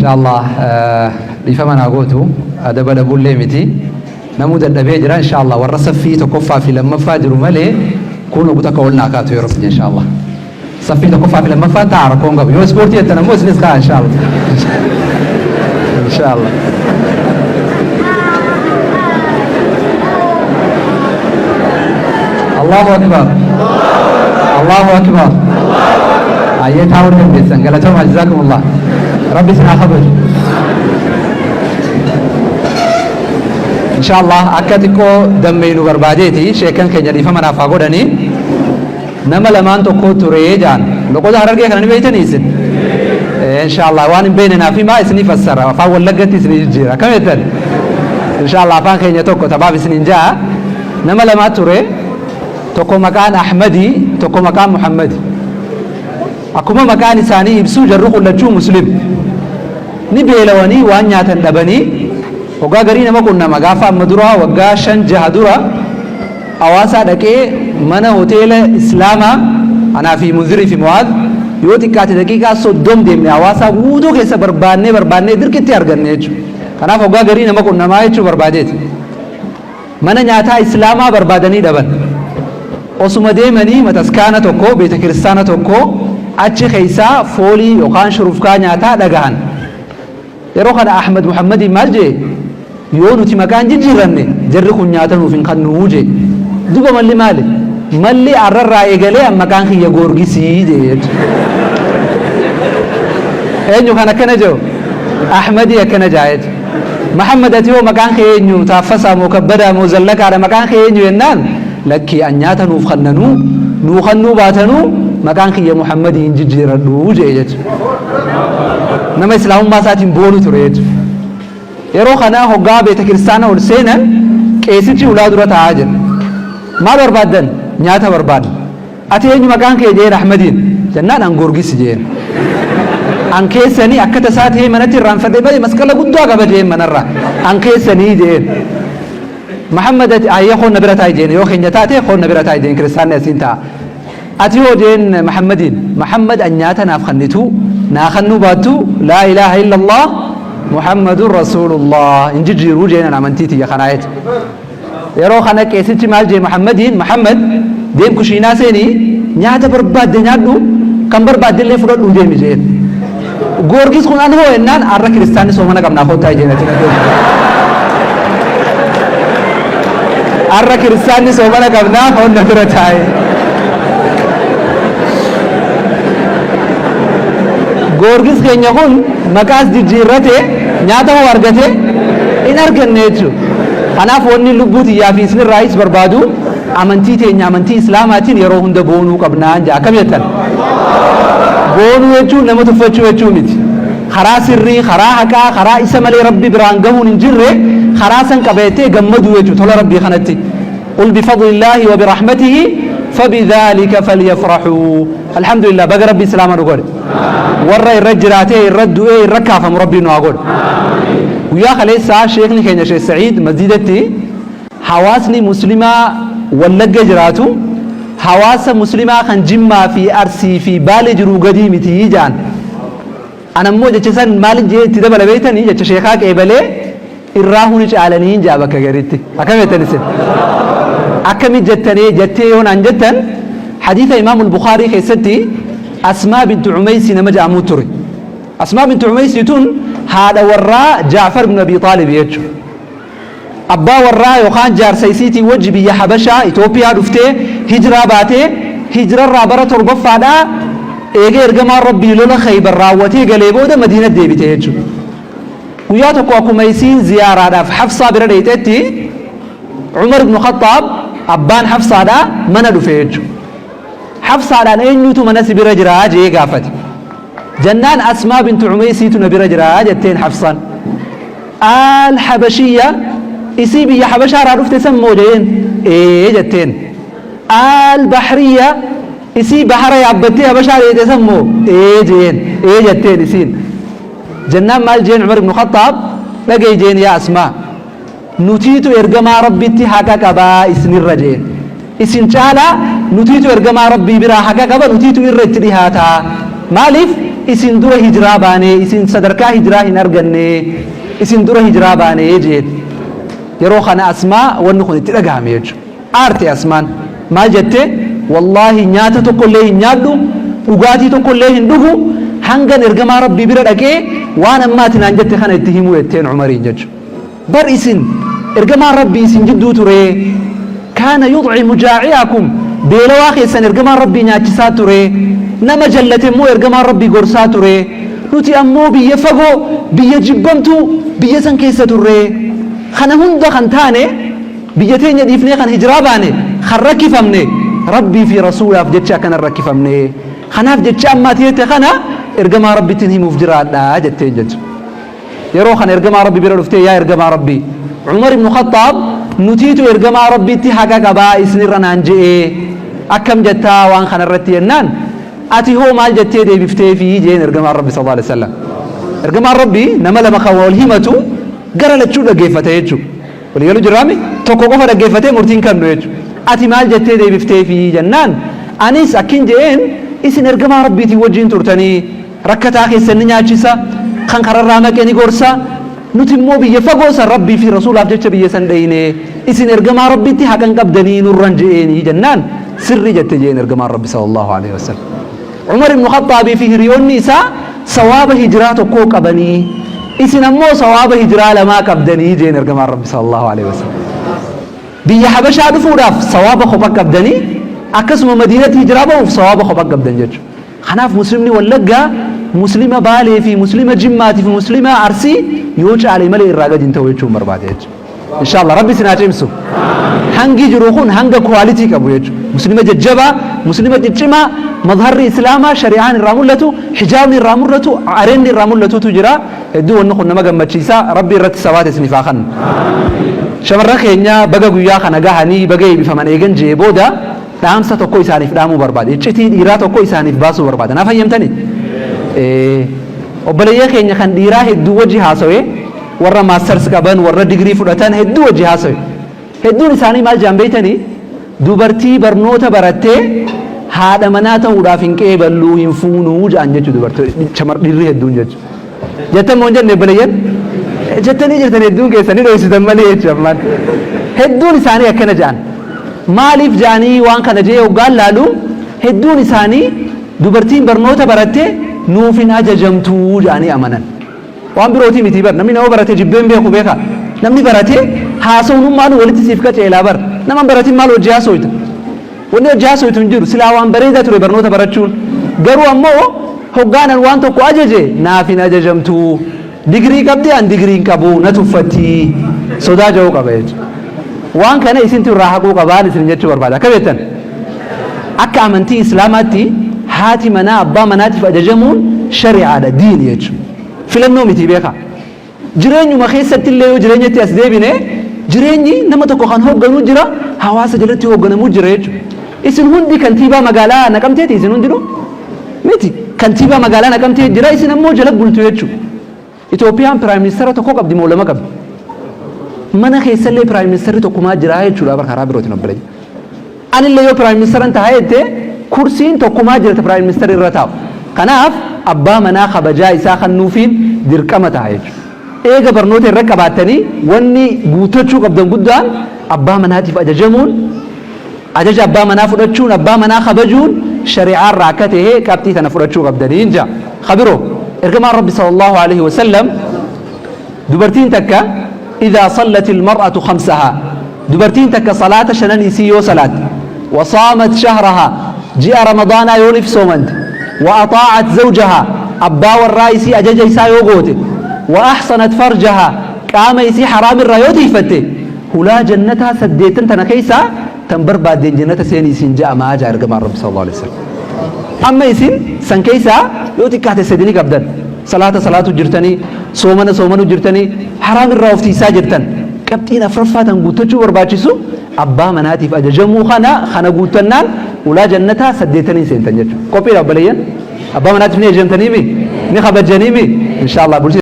Inshallah dhiifama naa gootu, adaba dhabuullee miti, namuu dadhabee jira. Inshallah warra saffii tokkoffaa fi lammaffaa jiru malee kun ogu takka ol naa kaatu yeroo fide. Inshallah saffii tokkoffaa fi lammaffaan ta'a, rakkoon qabu. Yoo ispoortii jettan ammoo isinis ka'a, inshallah, inshallah. Allahu akbar, Allahu akbar. Ayyee, taa'uu dandeessan. Galatooma, jazakumullah, rabbi isin haa kabaju. Inshallah akka xiqqoo dammeeynu barbaadeeti. Sheekan keenya dhiifama naaf haa godhanii. Nama lamaan tokko ture jaan. Loqoda Harargee kana ni beeytanii isin? Inshallah waan hin beekne naaf himaa, isinii fassara, afaan Wallaggatti isinii jijjiira. Akkam jettan? Inshallah afaan keenya tokko taphaaf isiniin ja'a. Nama lamaa ture, tokko maqaan Ahmadii, tokko maqaan Muhammadi. Akkuma maqaan isaanii ibsuu, jarri kun lachuu Muslim. Ni beelawanii, waan nyaatan dhabanii. Waggaa garii nama qunnama. Gaafa amma dura waggaa 5 6 dura Hawaasaa dhaqee mana hoteela Islaamaa, anaa fi Munzirii fi Mu'aaz yoo xiqqaate daqiiqaa 30 deemne, Hawaasaa guutuu keessa barbaannee barbaannee dirqitti arganne jechuudha. Kanaaf waggaa garii nama qunnamaa jechuu barbaadeeti. Mana nyaataa Islaamaa barbaadanii dhaban. Osuma deemanii mataskaana tokko, beeta kiristaana tokko, achi keessaa foolii yookaan shurufkaa nyaataa dhagahan. Yeroo kana Ahmad Muhammadiin maal jee? Yoo nuti maqaan jijjiirranne jarri kun nyaata nuuf hin kannuu jee. Duba malli maali? Malli arrarraa eegalee an maqaan kiyya Goorgisii jee jechuudha. Eenyu kan akkana jedhu? Ahmadii akkana jaa jechuudha. Muhammad, ati hoo maqaan kee eenyu? Taaffasaa moo Kabbadaa moo Zallaqaadha, maqaan kee eenyu jennaan, lakkii, an nyaata nuuf kannanuu nuu kannuu baatanuu maqaan kiyya Muhammadii, hin jijjiiradhu jee jechuudha. Nama Islaamummaa isaatiin boonu ture jechuudha. Yeroo kana hoggaa beeta kiristaana ol seenan, qeesichi ulaa dura taa'aa jira. Maal barbaaddan? Nyaata barbaadna. Ati eenyu maqaan kee jeen Ahmadiin. Jennaan an Goorgis jeen. An keessanii akka tasaa ta'ee manatti irraanfadhe malee masqala guddaa qaba jeen manarraa. An keessanii jeen. Muhammad, ati ayyee koon na bira taa'i jeen, yoo keenya taate koon na bira taa'i jeen, kiristaanni asiin taa'a. Ati hoo jeen Muhammadiin. Muhammad, an nyaata naaf kannitu naa kannuu baattu, laa ilaaha illallah Muhammadun Rasuulullah hin jijjiiruu jeenan amantii tiyya kanaa jechuudha. Yeroo kana qeesichi maal jee Muhammadiin? Muhammad, deem kushiinaa seenii nyaata barbaadde nyaadhu, kan barbaadde illee fudhadhu deemi jeen. Goorgis kun an hoo jennaan, har'a kiristaanni soomana qabnaa, kottaa jeen ati. Har'a kiristaanni soomana qabnaa, honna bira taa'e. Goorgis keenya kun maqaas jijjiirrate, nyaata hoo argate? Hin arganne jechuudha. Kanaaf wanni lubbuu tiyyaa fi isinirraayis barbaadu, amantii teenya, amantii Islaamaatiin yeroo hunda boonuu qabnaan jaa. Akkam jettan? Boonuu jechuun nama tuffachuu jechuu miti. Karaa sirrii, karaa haqaa, karaa isa malee Rabbi biraan gahuun hin jirre, karaa san qabattee gammaduu jechuudha tola Rabbii kanatti. قل بفضل الله وبرحمته فبذلك فليفرحوا. الحمد لله, baga Rabbi Islaama nu godhe. Warra irra jiraatee, irra du'ee, irra kaafamu Rabbi nu haa godhe. Guyyaa kaleessaa sheekni keenya Sheekh Sa'iid masjidatti hawaasni Muslimaa Wallagga jiraatu hawaasa Muslimaa kan Jimmaa fi Arsii fi Baale jiruu gadii miti jaan. Anammoo jecha san maalin jee itti dabala beeytanii? Jecha sheekaa qeebalee, irraa huni caalanii jaa bakka garitti. Akkam jettan isin? Akkami jettanii jettee yoo naan jettan, hadiisa Imaamul Bukaarii keessatti Asmaa bintu Umeysii nama jedhamuu ture. Asmaa bintu Umeysii tun haadha warraa Jaafar ibn Abi Xaalib jechuudha. Abbaa warraa yookaan jaarsa isiitii wajji biyya Habashaa Itoophiyaa dhuftee hijiraa baatee, hijirarraa bara torbaffaadhaa eega ergamaan Rabbii lola Khaybar raawwatee galee booda Madiina deebite jechuudha. Guyyaa tokko akkuma isiin ziyaaraadhaaf Hafsaa bira dheeyxetti, Umar ibn Khaxaab abbaan Hafsaadhaa mana dhufe jechuudha. Hafsaadhaan eenyutu mana si bira jiraa jee gaafate. Jennaan Asmaa bintu Umeysiitu na bira jiraa jetteen Hafsaan. Al Habashiyya, isii biyya Habashaa irraa dhufte san moo jeen? Ee jetteen. Al Bahriyya, isii bahara yaabbattee Habashaa dheeyxe san moo? Ee jeen. Ee jetteen isiin. Jennaan maal jeen Umar ibn Khaxaab? Dhagayi jeen, yaa Asmaa, nutiitu ergamaa Rabbitti haqa qabaa isinirra jeen. Isin caalaa nutiitu ergamaa Rabbii biraa haqa qaba, nutiitu irra itti dhihaataa. Maaliif? Isin dura hijiraa baanee, isin sadarkaa hijiraa hin arganne, isin dura hijiraa baanee jeen. Yeroo kana Asmaa wanni kun itti dhagahame jechuudha. Aarte Asmaan. Maal jette? Wallaahi, nyaata tokkollee hin nyaadhu, dhugaatii tokkollee hin dhugu, hangan ergamaa Rabbii bira dhaqee waan ammaati naan jette kana itti himuu jetteen Umariin jechuudha. Bar isin ergamaan Rabbii isin jidduu ture. Kaana yuxcimu jaa'iakum, beelawaa keessan ergamaan Rabbii nyaachisaa ture. Nama jallate immoo ergamaan Rabbii gorsaa ture. Nuti ammoo biyya fagoo, biyya jibbamtuu, biyya san keessa turre. Kana hunda kan taane, biyya teenya dhiifnee kan hijiraa baane, kan rakkifamne Rabbii fi Rasuulaaf jecha akkana rakkifamne. Kanaaf jecha ammaati jette kana ergamaa Rabbittiin himuuf jiraadha jetteen jechuudha. Yeroo kana ergamaa Rabbi bira dhuftee, "Yaa ergamaa Rabbii, Umar ibn Khattaab nutiitu ergamaa Rabbiitti haqa qabaa isinirra naan je'ee, akkam jettaa waan kana irratti?" jennaan, "Ati hoo maal jettee deebifteefi?" jeen ergamaan Rabbi sallallahu alaihi wasallam. Ergamaan Rabbi nama lama kan wal himatu gara lachuu dhaggeeffata jechuudha. Waliigaluu jirraami? Tokko qofa dhaggeeffatee murtiin kennu jechuudha. "Ati maal jettee deebifteefi?" jennaan, "Anis akkin je'een, isin ergamaa Rabbiitiin wajjin turtanii, rakkataa keessan ni nyaachisa, kan kararraa maqe ni gorsa. Nuti immoo biyya fagoo san Rabbii fi Rasuulaaf jecha biyya san dheyne. Isin ergamaa Rabbiitti haqan qabdanii nurran je'eenii" jennaan, "Sirrii jette" jeen ergamaan Rabbi sallallahu alaihi wasallam. Umar ibn Khaxaabii fi hiriyoonni isaa sawaaba hijiraa tokkoo qabanii, isin ammoo sawaaba hijiraa lamaa qabdanii jeen ergamaan Rabbi sallallahu alaihi wasallam. Biyya Habashaa dhufuudhaaf sawaaba kopha qabdanii, akkasuma Madiinatti hijiraa ba'uuf sawaaba kopha qabdan jechuudha. Kanaaf Muslimni Wallaggaa Muslima Baalee fi Muslima Jimmaatii fi Muslima Arsii yoo caale malee irraa gadi hin ta'u jechuun barbaade jechuudha. Inshallah Rabbi isin haa cimsu. Hangi jiru kun hanga quality qabu jechuudha. Muslima jajjabaa, Muslima ciccimaa, mazharri Islaamaa shari'aan irraa mul'atu, hijaabni irraa mul'atu, areenni irraa mul'atutu jira. Hedduu wanni kun nama gammachiisa. Rabbi irratti sabaata isiniif haa kennu. Shamarran keenya baga guyyaa kana gahanii, baga eebbifaman eegan jee booda, dhaamsa tokko isaaniif dhaamuu barbaada. Iccitii dhiiraa tokko isaaniif baasuu barbaada. Naaf hayyamtanii? Obboleeyyan keenya kan dhiiraa hedduu wajji haasawee, warra masters qaban, warra digirii fudhatan hedduu wajji haasawe. Hedduun isaanii maal jaan beeytanii? "Dubartii barnoota barattee haadha manaa ta'uudhaaf hin qeeballuu, hin fuunuu" jaan jechuu dubartii dhiirri hedduun jechuudha. Jettan moo hin jenne, obboleeyyan? Jettanii jirtan, hedduun keessanii dho'isitan malee jechuudha ammaan. Hedduun isaanii akkana jaan. Maaliif jaanii waan kana jee hoggaan laalu, hedduun isaanii dubartiin barnoota baratte nuuf hin ajajamtuu jaanii amanan. Waan birootii miti bar, namni nama barate jibbeen beeku beeka. Namni barate haasawummaan walitti siif qaceelaa bar. Nama baratin maal hojii haasoyta? Wanni hojii haasoytu hin jiru. Silaa waan bareedaa ture barnoota barachuun. Garuu ammoo hoggaanan waan tokko ajaje naaf hin ajajamtuu. Digirii qabdi, an digirii hin qabu, na tuffatti. Sodaa ja'uu qaba jechuudha. Waan kana isintu irraa haquu qabaan isin jechuu barbaada. Akka beektan, akka amantii Islaamaatti haati manaa abbaa manaatiif ajajamuun shari'aadha, diini jechuudha. Filannoo miti beekaa. Jireenyuma keessatti illee yoo jireenyatti as deebine, jireenyi nama tokko kan hoogganuu jira, hawaasa jalatti hoogganamuu jira jechuudha. Isin hundi kantiibaa magaalaa Naqamteeti isin hundinuu? Miti. Kantiibaa magaalaa Naqamtee jira, isin ammoo jala bultu jechuudha. Itoophiyaan prime ministeera tokko qabdi moo lama qabdi? Mana keessallee prime ministerri tokkumaa jira jechuudha bara karaa birootiin, obboleeyyan. Anillee yoo prime ministeran ta'a jette, kursiin tokkumaa jira prime ministeerri irra taa'u. Kanaaf abbaa manaa kabajaa isaa kennuufiin dirqama ta'a jechuudha. Eega barnoota irra qabaattanii, wanni guuttachuu qabdan guddaan abbaa manaatiif ajajamuun, ajaja abbaa manaa fudhachuun, abbaa manaa kabajuun shari'aa irraa akka ta'e qabxii tana fudhachuu qabdanii jaa. Kabiroo, ergamaan Rabbi sallallahu alaihi wasallam dubartiin takka, إذا صلت المرأة خمسها, dubartiin takka salaata shanan isii yoo salaatte, وصامت شهرها, ji'a Ramadaanaa yoo soomante, وأطاعت زوجها, abbaa warraa isii ajaja isaa yoo goote, وأحصنت فرجها, qaama isii haraam irraa yoo tiifatte, hulaa jannataa saddeettan tana keessaa tan barbaaddeen jannata seeni isin ja'amaa jaa ergamaan Rabbi sallallahu alaihi wasallam. Amma isin san keessaa yoo xiqqaate sadini qabdan. Salaata salaatu jirtanii, soomana soomanu jirtanii, haraam irraa of tiisaa jirtan. Qabxiin afraffaa tan guuttachuu barbaachisu abbaa manaatiif ajajamuu. Kana guuttannaan ulaa jannataa saddeettanii seentan jechuudha. Qophiidha, obboleeyyan? Abbaa manaatiif ni ajajamtanii mi? Ni kabajanii mi? Inshaallah bultii.